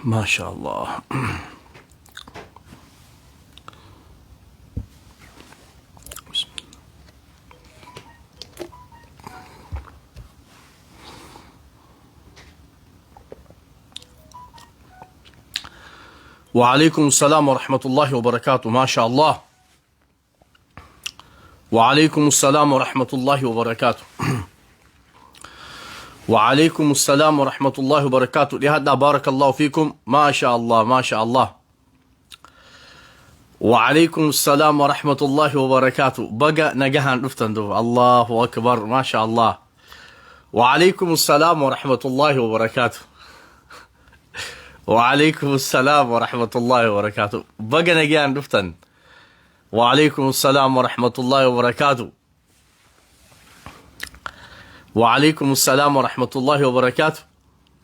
Maasha Allah. وعليكم السلام ورحمة الله وبركاته. ما شاء الله. وعليكم السلام ورحمة الله وبركاته. وعليكم السلام ورحمة الله وبركاته. لهذا بارك الله فيكم. ما شاء الله، ما شاء الله. وعليكم السلام ورحمة الله وبركاته. Baga nagahaan dhuftan duuba. الله أكبر، ما شاء الله. وعليكم السلام ورحمة الله وبركاته. وعليكم السلام ورحمة الله وبركاته. Baga nagahaan dhuftan. وعليكم السلام ورحمة الله وبركاته. وعليكم السلام ورحمة الله وبركاته.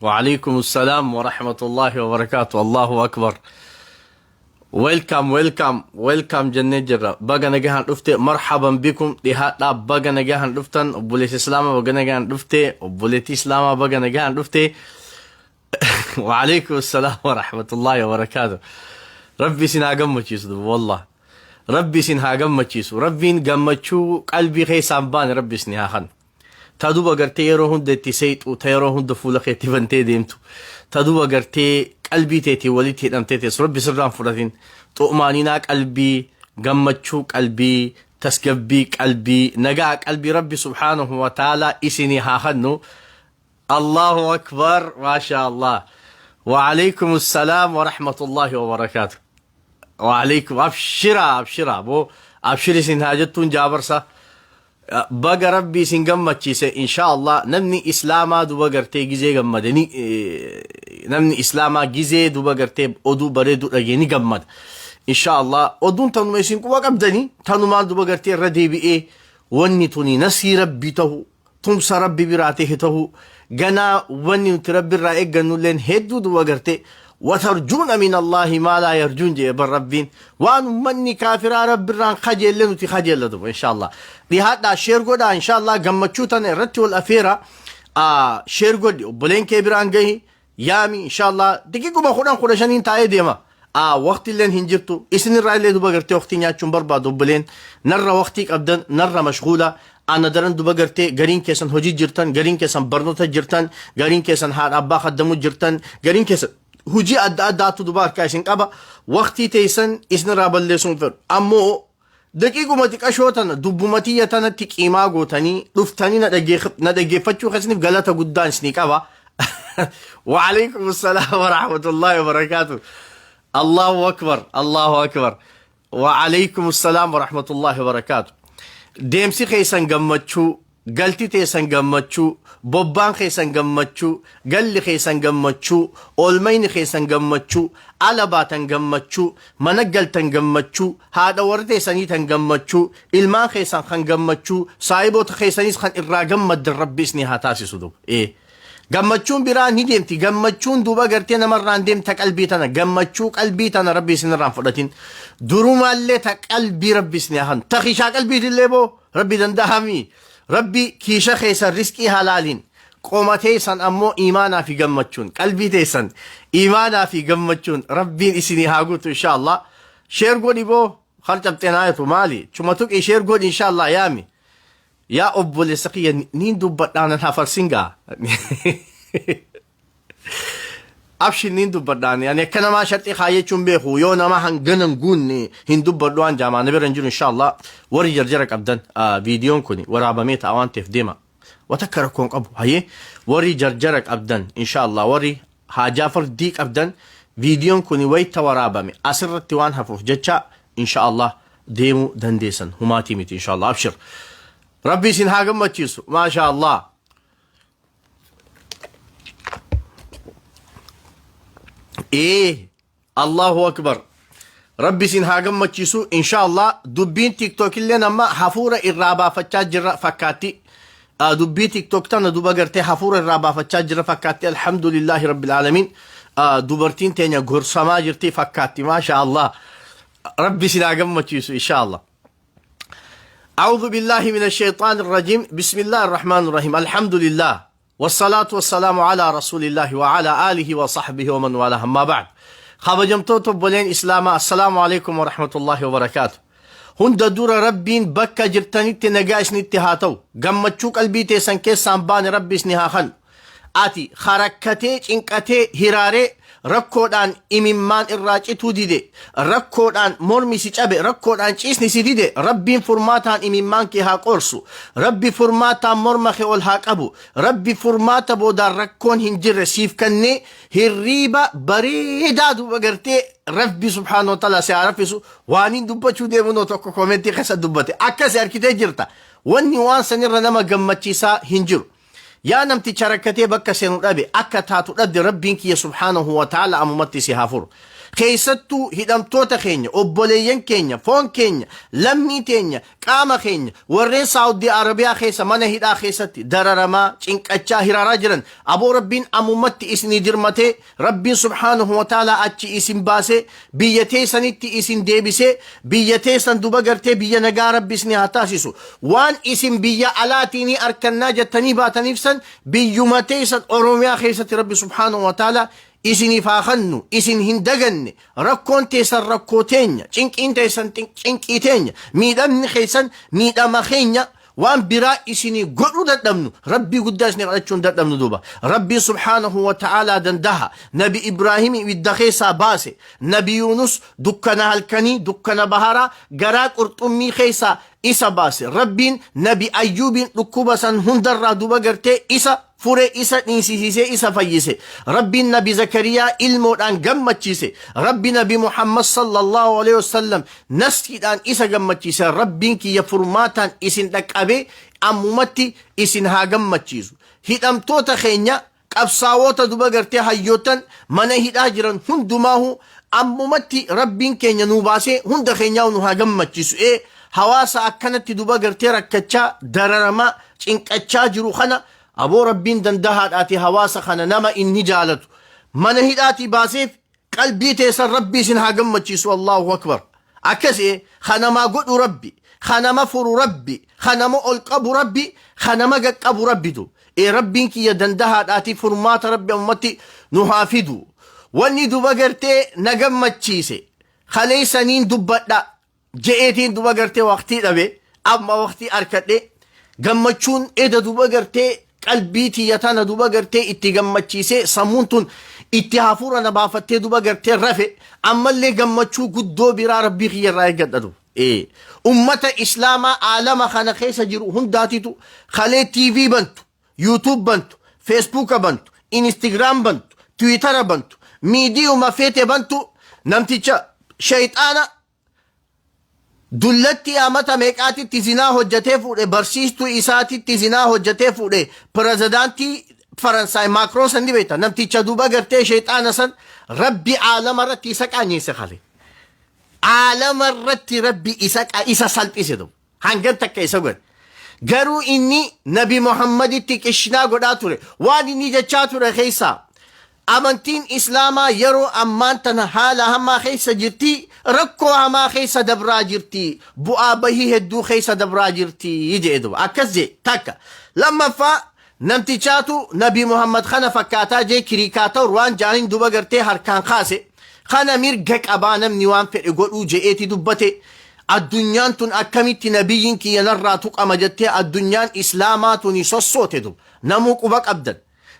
وعليكم السلام ورحمة الله وبركاته. الله أكبر. Welcome, welcome, welcome jennee jirra. Baga nagahaan dhufte. مرحبا بكم. Dhihaadhaa, baga nagahaan dhuftan. Obboleessi Islaamaa, baga nagahaan dhufte. Obboleettii Islaamaa, baga nagahaan dhufte. وعليكم السلام ورحمة الله وبركاته. Rabbi isin haa gammachiisu duuba, wallah. Rabbi isin haa gammachiisu. Rabbiin gammachuu qalbii keessaan baane Rabbi isin haa kennu. Ta duba gartee yeroo hunda itti seexu, ta yeroo hunda fuula keetti bantee deemtu, ta duba gartee qalbii teetii walitti hidhamtee teessu Rabbi sirraan fudhatin. Xu'maaninaa qalbii, gammachuu qalbii, tasgabbii qalbii, nagaa qalbii Rabbi سبحانه وتعالى isinii haa kennu. الله أكبر، ما شاء الله. وعليكم السلام ورحمة الله وبركاته. وعليكم، أبشرا أبشرا boo, abshir isin haa jettuun jaabarsa. Baga Rabbi isin gammachiise, insha Allah. Namni Islaamaa duba gartee gizee gammade ni, namni Islaamaa gizee duba gartee oduu bareedu dhagee ni gammada, insha Allah. Oduun tanuma isin quba qabdanii tanumaan duba gartee irra deebi'ee wanni tuni nasii Rabbi tahu, tumsa Rabbi biraa ta'e tahu, ganaa wanni nuti Rabbi irraa eeggannulleen hedduu duba gartee. وترجون من الله ما لا يرجون jee bar Rabbiin. Waan ummanni kaafiraa Rabbi irraan kajeelle nuti kajeella duba, insha Allah. Dhihaadhaa, share godhaa, insha Allah. Gammachuu tana irratti wal afeera. Share godhi, obboleen kee biraan gahi, yaami, insha Allah. Daqiiquma 10 15n taa'ee deema. Waqti illeen hin jirtu. Isinirraa illee duba gartee waqtii nyaachuun barbaadu. Obboleen narra waqtii qabdan, narra mashguula ana daran duba gartee. Gariin keessan hojii jirtan, gariin keessan barnoota jirtan, gariin keessan haadha abbaa kaddamuu jirtan, gariin keessan hojii adda addaatu duba harkaa isin qaba. Waqtii teessan isinirraa balleessuun fedhu. Ammoo daqiiquma xiqashoo tana dubbumatiyya tanatti qiimaa gootanii dhuftanii na dhaggeeffachuu keessaniif galata guddaan isinii qaba. وعليكم السلام ورحمة الله وبركاته. الله أكبر، الله أكبر. وعليكم السلام ورحمة الله وبركاته. Deemsi keessan gammachuu, galti teessan gammachuu, bobbaan keessan gammachuu, galli keessan gammachuu, oolmayni keessan gammachuu, ala baatan gammachuu, mana galtan gammachuu, haadha warra teessanii tan gammachuu, ilmaan keessan kan gammachuu, saahiboota keessanis kan irraa gammaddan Rabbi isinii haa taasisu duuba. Ee. Gammachuun biraa ni deemti. Gammachuun duuba gartee namarraan deemta qalbii tana. Gammachuu qalbii tana Rabbi isinirraan fudhatin. Durumaallee ta qalbii Rabbi isinii haa kennu. Ta kiishaa qalbiitillee boo Rabbi danda'ami. Rabbi kiisha keessan riskii halaaliin. Qoma teessan ammoo imaanaa fi gammachuun. Qalbii teessan imaanaa fi gammachuun Rabbiin isinii haa guutu, insha Allah. Share godhi boo. Har cabxeenaayetu maali? Chuma tuqii share godhi, insha Allah, yaami. Yaa obboleessa kiyya, niin dubbadhaanan hafarsin gaa. Abshin, niin dubbadhaan. Ani akka namaa sharxii kaayyachuun beeku, yoo nama hanganan guunne hin dubbadhu waan jaamaa na bira hin jiru, insha Allah. Warri jarjara qabdan, viidiyoon kun waraabamee ta'a waan ta'eef deema. Wata akka rakkoon qabu hayyee. Warri jarjara qabdan, insha Allah, warri haajaa fardii qabdan, viidiyoon kun wayita waraabame asirratti waan hafuuf jecha, insha Allah, deemuu dandeessan, humaatii miti, insha Allah. Abshir, Rabbi isin haa gammachiisu. Maasha Allah. Ee, الله أكبر. Rabbi isin haa gammachiisu, insha Allah. Dubbiin TikTok illee amma hafuura irraa baafachaa jirra fakkaatti. Dubbii TikTok tana duba gartee hafuura irraa baafachaa jirra fakkaatti. الحمد لله رب العالمين. Dubartiin teenya gorsamaa jirti fakkaatti. Maasha Allah. Rabbi isin haa gammachiisu, insha Allah. أعوذ بالله من الشيطان الرجيم. بسم الله الرحمن الرحيم. الحمد لله. Wassalaatu wassalaamu alaa rasuulillaahi wa alaa aalihi wa sahbihi wa man waalaa ammaa ba'd. Kabajamtoota obboleen Islaamaa assalaamu alaikum wa rahmatullaahi wa barakaatu. Hunda dura Rabbiin bakka jirtanitti nagaa isinitti haa ta'u. Gammachuu qalbii teessan keessaan baane Rabbi isni haa kannu. Ati harakkatee cinqatee hiraaree rakkoodhaan imimmaan irraa cituu dide, rakkoodhaan mormi si cabe, rakkoodhaan ciisni si dide, Rabbiin furmaataan imimmaan kee haa qoorsu. Rabbi furmaataan morma kee ol haa qabu. Rabbi furmaata boodaan rakkoon hin jirre siif kennee hirriiba bareedaa duuba gartee Rabbi subhaanahu wa ta'ala si haa raffisu. Waaniin dubbachuu deemu noo tokko koomentii keessa dubbate. Akkasi harkitee jirta. Wanni waan sanirra nama gammachiisaa hin jiru. Yaa namticha rakkatee bakka seenu dhabe akka taatu dhabde Rabbiin kiyya subhaanahu wa ta'ala ammumatti si haa furu. Keessattuu hidhamtoota keenya, obboleeyyan keenya, foon keenya, lammii teenya, qaama keenya, warreen Saawudii Arabiyaa keessa mana hidhaa keessatti dararamaa, cinqachaa, hiraaraa jiran aboo Rabbiin ammumatti isinii dirmatee Rabbiin subhaanahu wa ta'ala achi isin baasee biyya teessanitti isin deebisee biyya teessan duba gartee biyya nagaa Rabbi isin haa taasisu. Waan isin biyya alaatii ni arkannaa jettanii baataniif san biyyuma teessan Oromiyaa keessatti Rabbi subhaanahu wa ta'ala isiniif haa kennu isin hin daganne rakkoon teessan rakkoo teenya cinqiin teessan cinqii teenya miidhamni keessan miidhama keenya waan biraa isinii godhuu dadhabnu Rabbii guddaa isinii kadhachuu hin dadhabnu duuba Rabbiin subhaanahu wa ta'aalaa dandaha Nabi Ibraahim ibidda keessaa baase Nabi Yuunus dukkana halkanii dukkana baharaa garaa qurxummii keessaa isa baase Rabbiin Nabi Ayyuubiin dhukkuba san hundarraa duuba gartee isa fure isa dhiisisiisee isa fayyise Rabbiin Nabi Zakariyaa ilmoodhaan gammachiise Rabbi Nabi Muhammad sallallahu alaihi wasallam nasiidhaan isa gammachiise Rabbiin kiyya furmaataan isin dhaqqabee ammumatti isin haa gammachiisu hidhamtoota keenya qabsaawota duba gartee hayyootan mana hidhaa jiran hundumaahu ammumatti Rabbiin keenya nuu baasee hunda keenyaa nu haa gammachiisu ee hawaasa akkanatti duba gartee rakkachaa dararamaa cinqachaa jiru kana aboo Rabbiin dandahaadhaati hawaasa kana nama inni jaalatu mana hidhaatii baaseef qalbii teessan Rabbi isin haa gammachiisu Allahu akbar akkasi kanamaa godhu Rabbi kanama furu Rabbi kanama ol qabu Rabbi kanama gaqqabu Rabbitu ee Rabbiin kiyya dandahaadhaati furmaata Rabbi ammatti nu haa fidu wanni duba gartee na gammachiise kaleessaniin dubbadha je'eetiin duba gartee waqtii dhabe amma waqtii arkadhe gammachuun eda duba gartee qalbii tiyya tana duba gartee itti gammachiisee sammuun tun itti hafuura na baafattee duba gartee rafe ammallee gammachuu guddoo biraa Rabbii kiyya irraa eeggadha duba. Ee ummata islaamaa aalama kana keessa jiru hundaatitu kalee TV bantu, YouTube bantu, Facebooka bantu, Instagram bantu, Twittera bantu, miidiyuma feete bantu namticha shayxaana dullatti amata meeqaatitti zinaa hojjetee fuudhe barsiistuu isaatitti zinaa hojjetee fuudhe pirezidaantii Faransaay Maakroon san ni beekta namticha duuba gartee shayxaana san Rabbi aalama irratti isa qaanyeesse kale aalama irratti Rabbi isa salphise duuba hangan takka isa godhe garuu inni Nabi Muhammaditti qishnaa godhaa ture waan inni jechaa ture keessaa amantiin islaamaa yeroo ammaan tana haala hamaa keessa jirti rakkoo hamaa keessa dabraa jirti bu'aa bahii hedduu keessa dabraa jirti jedhe duba akkas jedhe takka lammaffaa namtichaatu Nabi Muhammad kana fakkaataa jee kirikaatawur waan jaaniin duba gartee harkaan kaase kana mirga qabaa namni waan fedhe godhuu je'eeti dubbate addunyaan tun akkamitti nabiyyiin kiyya narraa tuqama jettee addunyaan islaamaa tuni sossoote duba namuu quba qabdan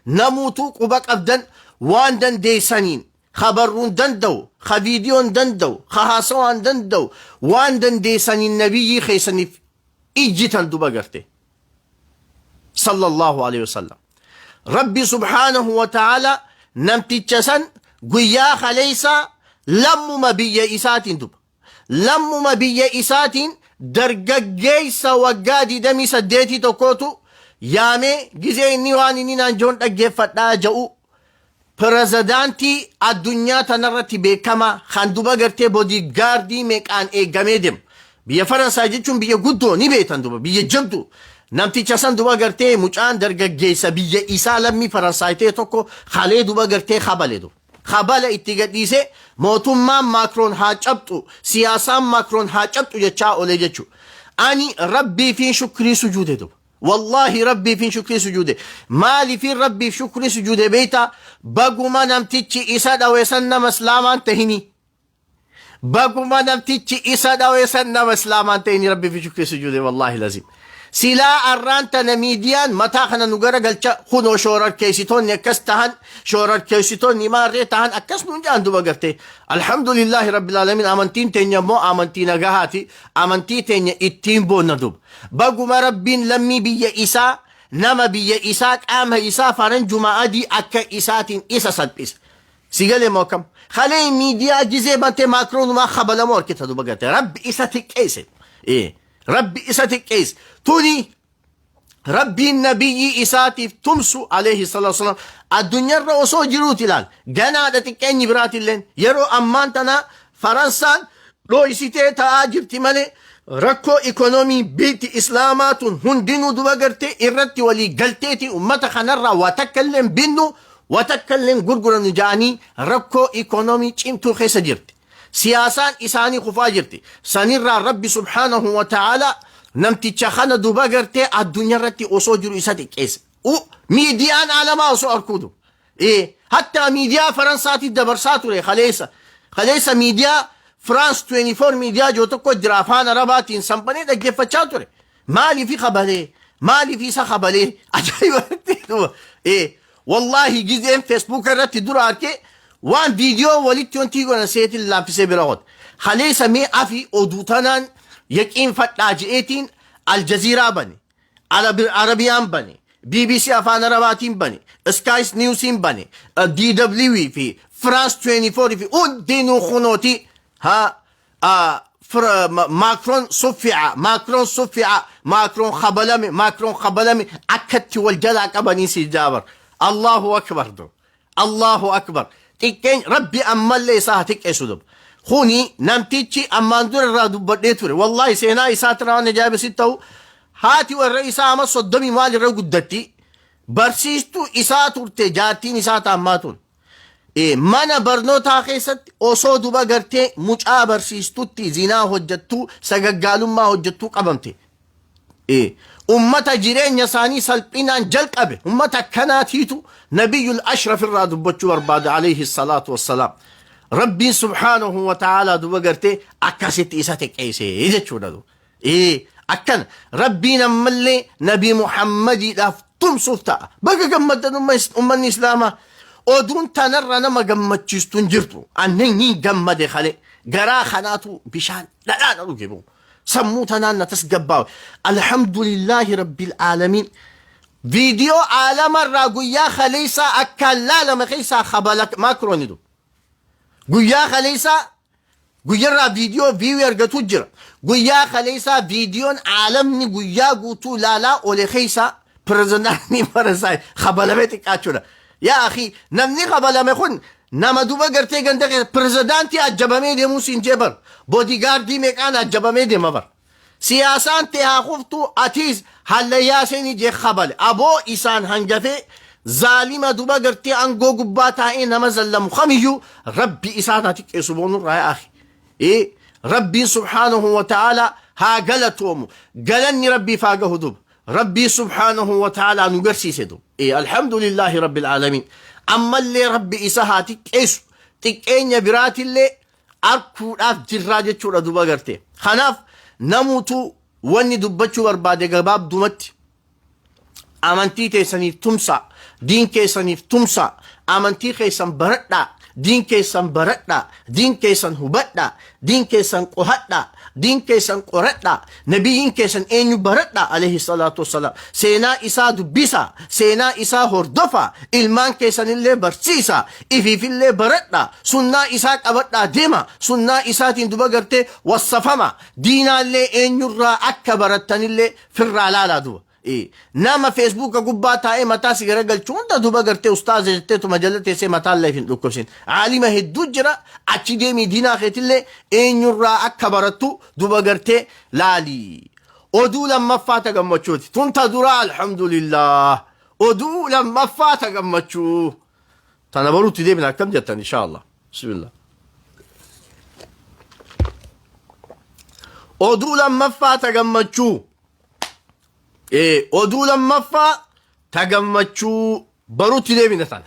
namuutuu quba qabdan waan dandeessaniin ka barruun danda'u ka viidiyoon danda'u ka haasawaan danda'u waan dandeessaniin nabiyyii keessaniif ijjitan duba garte sallallahu alaihi wasallam Rabbi subhaanahu wa ta'ala namticha san guyyaa kaleessaa lammuma biyya isaatiin duba lammuma biyya isaatiin dargaggeessa waggaa 28 tokkootu yaamee gizee inni waan inni naan joon dhaggeeffadhaa ja'u pirezidaantii addunyaa tanarratti beekamaa kan duba gartee bodyguardii meeqaan eegamee deemu. Biyya Faransaay jechuun biyya guddoo ni beektan duba biyya jabdu. Namticha san duba gartee mucaan dargaggeessa biyya isaa lammii Faransaay ta'e tokko kalee duba gartee kabale duba. Kabala itti gadhiisee mootummaan Maakroon haa cabxu siyaasaan Maakroon haa cabxu jechaa olee jechuudha. Ani Rabbii fi shukrii sujuude duba. Wallaahi Rabbiifin shukrii sujuude. Maaliifin Rabbiif shukrii sujuude beeyta? Baguma namtichi isa dhawe san nama Islaamaan tahini. Baguma namtichi isa dhawe san nama Islaamaan tahini Rabbiif shukrii sujuude wallaahi lazim. Silaa arraan tana miidiyaan mataa kana nu garagalcha, kunoo shoorarkeessitoonni akkas tahan, shoorarkeessitoonni maarree tahan, akkas nuun jedhan duba gartee. Alhamdulillaahi rabbil aalamiin, amantiin teenya immoo amantii nagahaati, amantii teenya ittiin boonna duba. Baguma Rabbiin lammii biyya isaa, nama biyya isaa, qaama isaa, faranjuma adii akka isaatiin isa salphise. Si galee moo akkam? Kalee miidiyaa gizee bantee Maakiroonumaa kabalamoo harkita duba gartee. Rabbi isa xiqqeesse. Rabbi isa xiqqeesse. Tuni Rabbiin nabiyyii isaatiif tumsu alayhi salatu wasalam addunyaarra osoo jiruuti ilaal. Ganaadha xiqqeenyi biraatilleen yeroo ammaan tana Faransaan dhooysitee ta'aa jirti malee rakkoo ikonoomii biitti Islaamaa tun hundinuu duba gartee irratti walii galteeti ummata kanarraa waa takka illee hin binnu, waa takka illee hin gurgurannu ja'anii rakkoo ikonoomii cimtuu keessa jirti. Siyaasaan isaanii kufaa jirti. Sanirraa Rabbi subhaanahu wa ta'ala namticha kana duba gartee addunyaa irratti osoo jiru isa xiqqeesse. Miidiyaan aalamaa osoo arkuu duba. Hatta miidiyaa Faransaatti dabarsaa ture kaleessa. Kaleessa miidiyaa France 24 miidiyaa jiru tokko jira, afaan Arabaatiin sanbanee dhaggeeffachaa ture. Maaliif kabalee? Maaliif isa kabalee? Ajaa'ibatti duba. Wallaahi gizeen Facebook irratti dura arkee waan viidiyoo walitti wanti godhan seetiin laaffisee bira qote. Kaleessa mee afi oduu tanaan yaqiin fadhaa je'eetiin Aljaziiraa bane. Arabiyaan bane. BBC afaan Arabaatiin bane. Sky Newsiin bane. DW fi France 24 fi hundinuu kunooti ha Maakroon suffi'a, Maakroon suffi'a, Maakroon kabalame, Maakroon kabalame, akkatti wal jalaa qabanii si jaabar. Allahu akbar du. Allahu akbar. Xiqqeen Rabbi ammallee isaa haa xiqqeessu dub. Kuni namtichi ammaan dura irraa dubbadhee ture. Wallaahi seenaa isaa waan ajaa'iba sitti ta'u, haati warra isaa ama 30 maal irra guddatti, barsiistuu isaa turte jaartiin isaa taammaa tun. Mana barnootaa keessatti osoo duba gartee mucaa barsiistutti zinaa hojjettuu, sagaggaalummaa hojjettuu qabamte. Ummata jireenya isaanii salphinaan jalqabe, ummata akkanaatiitu nabiyyul ashraf irraa dubbachuu barbaada alayhi salaatu wassalaam. Rabbiin subhaanahu wa ta'aalaa duba gartee akkasitti isa xiqqeesse jechuudha. Akkana Rabbiin ammallee nabii Muhammadiidhaaf tumsuuf ta'a. Baga gammaddan ummanni Islaamaa. Oduun tanarra nama gammachiistu hin jirtu. Anni ni gammade kale. Garaa kanaatu bishaan dhadhaa na dhuge boo. Sammuu tanaan na tasgabbaawe. Alhamdulillaahi rabbil aalamiin. Viidiyoo aalamarraa guyyaa kaleessaa akkaan laalame keessaa kabala Maakrooni du. Guyyaa kaleessaa guyyarraa viidiyoo view argatu jira. Guyyaa kaleessaa viidiyoon aalamni guyyaa guutuu laalaa oole keessaa pirezidaantii Faransaay kabalame xiqqaachuudha. Yaa akhi, namni kabalame kun nama duba gartee ganda keessa pirezidaantii ajjabamee deemuu siin jee bar. Bodyguardii meeqaan ajjabamee deema bar. Siyaasaan tee haa kuftuu, atiis hallayyaa seenii jee kabale. Aboo isaan hangafee zaalima duba gartee aangoo gubbaa taa'ee nama zallamu kamiyyuu Rabbi isaan haa xiqqeessu boonurraa, yaa akhi. Rabbiin subhaanahu wa ta'ala haa galatoomu. Galanni Rabbiif haa gahu duba. Rabbii subhaanahu wa ta'ala nu garsiise duba. Alhamdulillaahi rabbil aalamiin. Ammallee Rabbi isa haa xiqqeessu. Xiqqeenya biraatillee arkuudhaaf jirraa jechuudha duba gartee. Kanaaf namuutu wanni dubbachuu barbaade gabaabdumatti amantii teessaniif tumsaa, diin keessaniif tumsaa, amantii keessan baradhaa, diin keessan baradhaa, diin keessan hubadhaa, diin keessan qohadhaa, diin keessan qoradhaa, nabiyyiin keessan eenyu baradhaa alayhi salaatu wassalaam, seenaa isaa dubbisaa, seenaa isaa hordofaa, ilmaan keessanillee barsiisaa, ifiifillee baradhaa, sunnaa isaa qabadhaa deema, sunnaa isaatiin duba gartee wassafama, diinaallee eenyurraa akka barattanillee firraa laalaa duba. Nama Feesbuuka gubbaa taa'ee mataa si garagalchu hunda duba gartee ustaaza jetteetuma jala teessee mataa illee hin dhukkubsin. Aalima hedduu jira, achi deemii diinaa keetillee eenyurraa akka barattu duba gartee laali. Oduu lammaffaa ta gammachuuti. Tun ta duraa, alhamdulillah. Oduu lammaffaa ta gammachuu. Tana baruutti deemina, akkam jettan inshaallah. Bismillah. Oduu lammaffaa ta gammachuu. Oduu lammaffaa ta gammachuu baruutti deebina tana.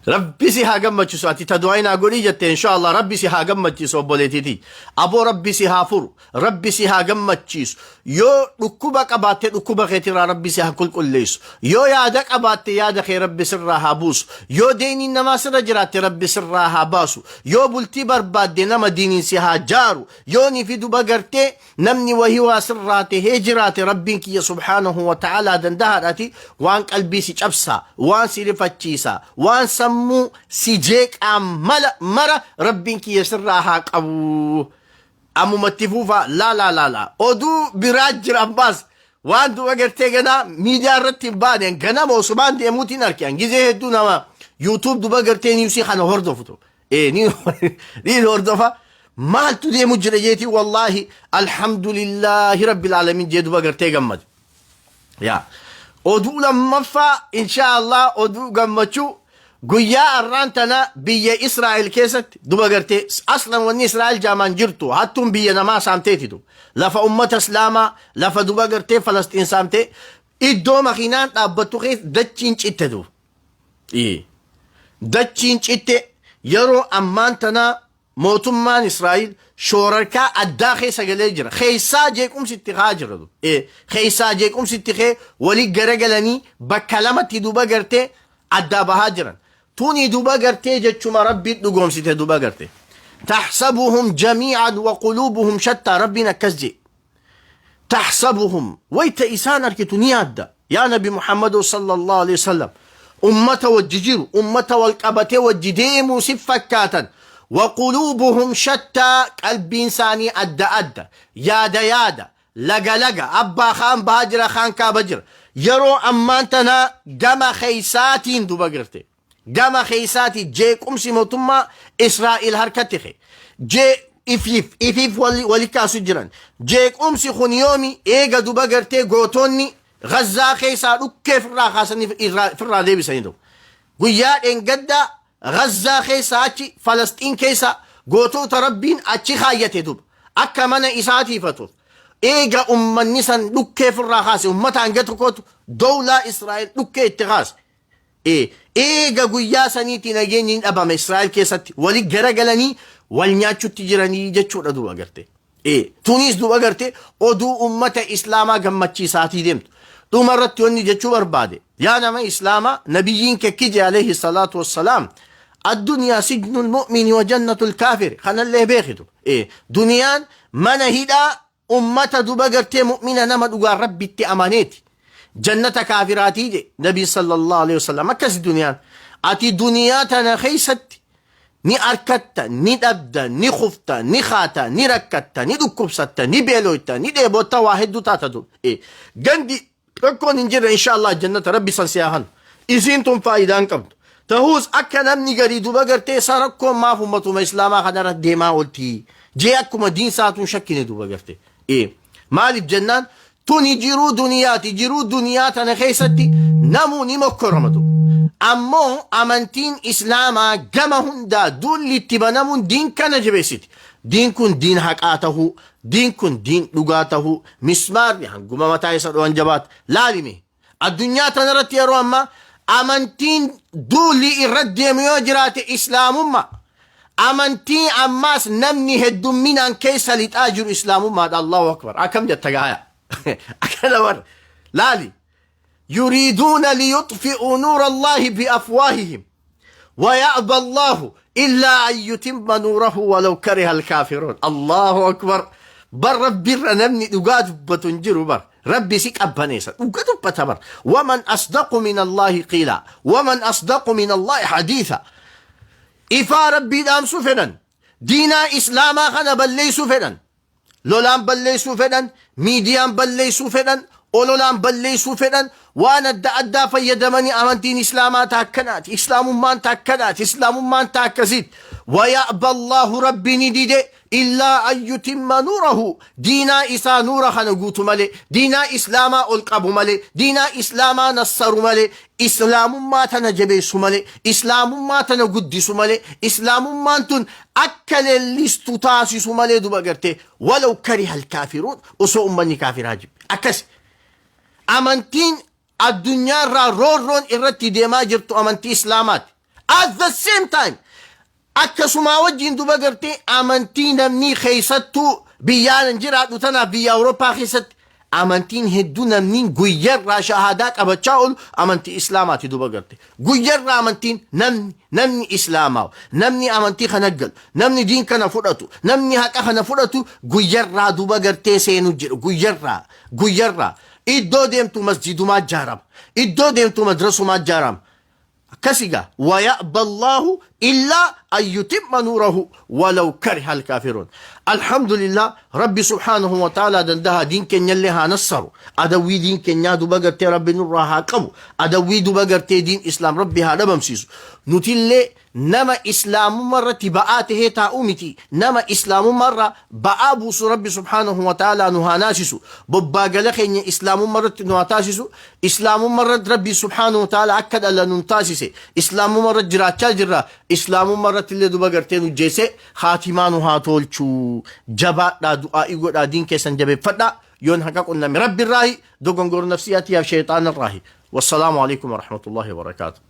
Rabbi si haa gammachiisu. Ati ta du'aa naa godhii jette, inshallah Rabbi si haa gammachiisu. Obboleetiiti aboo, Rabbi si haa furu, Rabbi si haa gammachiisu. Yoo dhukkuba qabaatte, dhukkuba keetirraa Rabbi si haa qulqulleessu. Yoo yaada qabaatte, yaada kee Rabbi sirraa haa buusu. Yoo deeniin namaa sirra jiraatte, Rabbi sirraa haa baasu. Yoo bultii barbaadde, nama diiniin si haa jaaru. Yoo ni fi duba gartee namni wahii waa sirraa tahee jiraate, Rabbiin kiyya subhaanahu wa ta'aalaa dandahaadhaati waan qalbii si cabsaa, waan si rifachiisaa, waan sammuu si jeeqaa mala mara Rabbiin kiyya sirraa haa qabu. Ammumatti fuufaa. Laa laa laa laa, oduu biraa jira. Ammaas waan duba gartee ganaa miidiyaa irratti hin baane, ganama osumaan deemuutiin arke. Gizee hedduu nama YouTube duba gartee newsii kana hordofutu ni hordofa. Maaltu deemu jira jeetii, wallaahi alhamdulillaahi rabbil aalamiin jee duba gartee gammade. Yaa oduu lammaffaa, insha Allah, oduu gammachuu guyyaa arraan tana biyya Israa'el keessatti duba gartee aslan wanni Israa'el jaamaan jirtu hattuun biyya namaa saamteetitu lafa ummata Islaamaa, lafa duba gartee Falastiin saamtee, iddoo makiinaan dhaabbattu keessa dachiin citte du. Dachiin citte. Yeroo ammaan tanaa mootummaan Israa'el shoorarkaa addaa keessa galee jira. Keessaa jeequmsi itti haa jira. Keessaa jeequmsi itti kee walii garagalanii bakka lamatti duba gartee addaa bahaa jiran. Tuni duba gartee jechuma Rabbiin dhugoomsite duba garte. تحسبهم جميعا وقلوبهم شتى. Rabbiin akkas jee. تحسبهم، wayta isaan arkitu ni yaadda yaa Nabi Muhammad sallallahu alaihi wasallam, ummata wajji jiru, ummata wal qabatee wajji deemuu si fakkaatan. وقلوبهم شتى، qalbiin isaanii adda adda, yaada yaada, laga laga, abbaa kaan bahaa jira, kaan kaaba jira. Yeroo ammaan tana gama keeysaatiin duba garte gama keeysaati jeequmsi mootummaa Israa'el harkatti kee jee ifiif ifiif wali kaasu jiran. Jeequmsi kun yoomi eega duba gartee gootonni Gazaa keessaa dhukkee firraa kaasanii firraa deebisanii ta'u. Guyyaa dheengaddaa Gazaa keessaa, achi Falasxiin keessaa gootota Rabbiin achi kaayyate duba akka mana isaatiifatuuf eega ummanni san dhukkee firraa kaase, ummata hanga tokkotu dowlaa Israa'el dhukkee itti kaase. Eega guyyaa saniitti nageenyi hin dhabame Israa'el keessatti, wali garagalanii wal nyaachutti jiranii jechuudha duuba garte. Tunis duuba garte oduu ummata Islaamaa gammachiisaatii deemtu. Dhuma irratti wanni jechuu barbaade, yaa nama Islaamaa, nabiyyiin kekkije alayhi salaatu wassalaam, الدنيا سجن المؤمن وجنة الكافر. Kanallee beekitu. Duniyaan mana hidhaa ummata duba gartee mu'mina, nama dhugaa Rabbitti amaneeti. Jannata kaafiraatii je Nabi sallallahu alaihi wasallam. Akkas duniyaan. Ati duniyaa tana keessatti ni arkatta, ni dhabda, ni kufta, ni kaata, ni rakkatta, ni dhukkubsatta, ni beeloyta, ni dheebotta, waa hedduu taata du. Gandi rakkoon hin jirre insha Allah jannata Rabbi san siyaa hannu. Isiin tun faayidaa hin qabdu. Ta'us akka namni garii duba gartee isa rakkoon maaf ummatuma Islaamaa kanarra deemaa oolti jee akkuma diinsaatuun shakkine duba garte. Maaliif jennaan, tuni jiruu duniyaati. Jiruu duniyaa tana keessatti namuu ni mokkoramatu. Ammoo amantiin Islaamaa gama hundaa duulli itti banamuun diin kana jabeessiti. Diin kun diin haqaa tahuu, diin kun diin dhugaa tahuu, mismaarri hanguma mataa isa dho'an jabaata. Laalime, addunyaa tanarratti yeroo ammaa amantiin duulli irra deemu yoo jiraate Islaamummaa. Amantii ammaas namni heddumminaan keessa lixaa jiru Islaamummaadha. Allahu akbar. Akkam jetta gaaya? Akkana warra. Laali. يريدون ليطفئوا نور الله بأفواههم ويأبى الله إلا أن يتم نوره ولو كره الكافرون. الله أكبر. بر ربي نمني dhugaa dubbatu hin jiru bar. Rabbi si qabbaneessa, dhuga dubbata bar. ومن أصدق من الله قيلا ومن أصدق من الله حديثا. Ifaa Rabbii dhaamsuu fedhan, diinaa Islaamaa kana balleessuu fedhan, lolaan balleessuu fedhan, miidiyaan balleessuu fedhan, ololaan balleessuu fedhan, waan adda addaa fayyadamanii amantiin Islaamaa taakkanaati, Islaamummaan taakkanaati, Islaamummaan taakkasiiti. Waya'ba Allaahu, Rabbi ni dide, illaa an yutimma nuurahu, diinaa isaa nuura kana guutu malee, diinaa islaamaa ol qabu malee, diinaa islaamaa nassaru malee, islaamummaa tana jabeessu malee, islaamummaa tana guddisu malee, islaamummaan tun akka leellistu taasisu malee duba gartee, walaw kariha alkaafiruun, osoo ummanni kaafiraa jibbe. Akkas amantiin addunyaarraa roorroon irratti deemaa jirtu amantii islaamaati. At the same time, akkasumaa wajjin duba gartee amantii namni keessattuu biyyaan jiraadhu tanaaf biyya Awurooppaa keessatti amantiin hedduu namni guyyarraa shahaadaa qabachaa oolu amantii islaamaati duba garte. Guyyarraa amantiin namni islaamaa, namni amantii kana galu, namni diin kana fudhatu, namni haqa kana fudhatu guyyarraa duba gartee seenu jedhu. Guyyarraa iddoo deemtu masjidumaa ijaarama, iddoo deemtu madrasumaa ijaarama. Akkasigaa ويأبى الله إلا أن يتم نوره ولو كره الكافرون. الحمد لله، ربي سبحانه وتعالى dandaha diin keenyallee haa nassaru. Adawwii diin keenyaa duba gartee Rabbi nurraa haa qabu. Adawwii duba gartee diin islaam Rabbi haa dhabamsiisu. Nutillee nama islaamummaa irratti ba'aa tahee taa'uu miti, nama islaamummaa irraa ba'aa buusu Rabbi سبحانه وتعالى nu haa naasisu. Bobbaagala keenya islaamummaa irratti nu haa taasisu. Islaamummaa irratti Rabbi سبحانه وتعالى akka dhala nu taasise, islaamummaa irratti jiraachaa jirra, islaamummaa irratti illee duba gartee nu jeese haatimaa nu haa tolchuu. Jabaadhaa, du'aa'ii godhaa, diin keessan jabeeffadhaa. Yoon haqa qunname Rabbi irraahi, dogongor nafsiyaatiyaaf sheexaan irraahi. والسلام عليكم ورحمة الله وبركاته.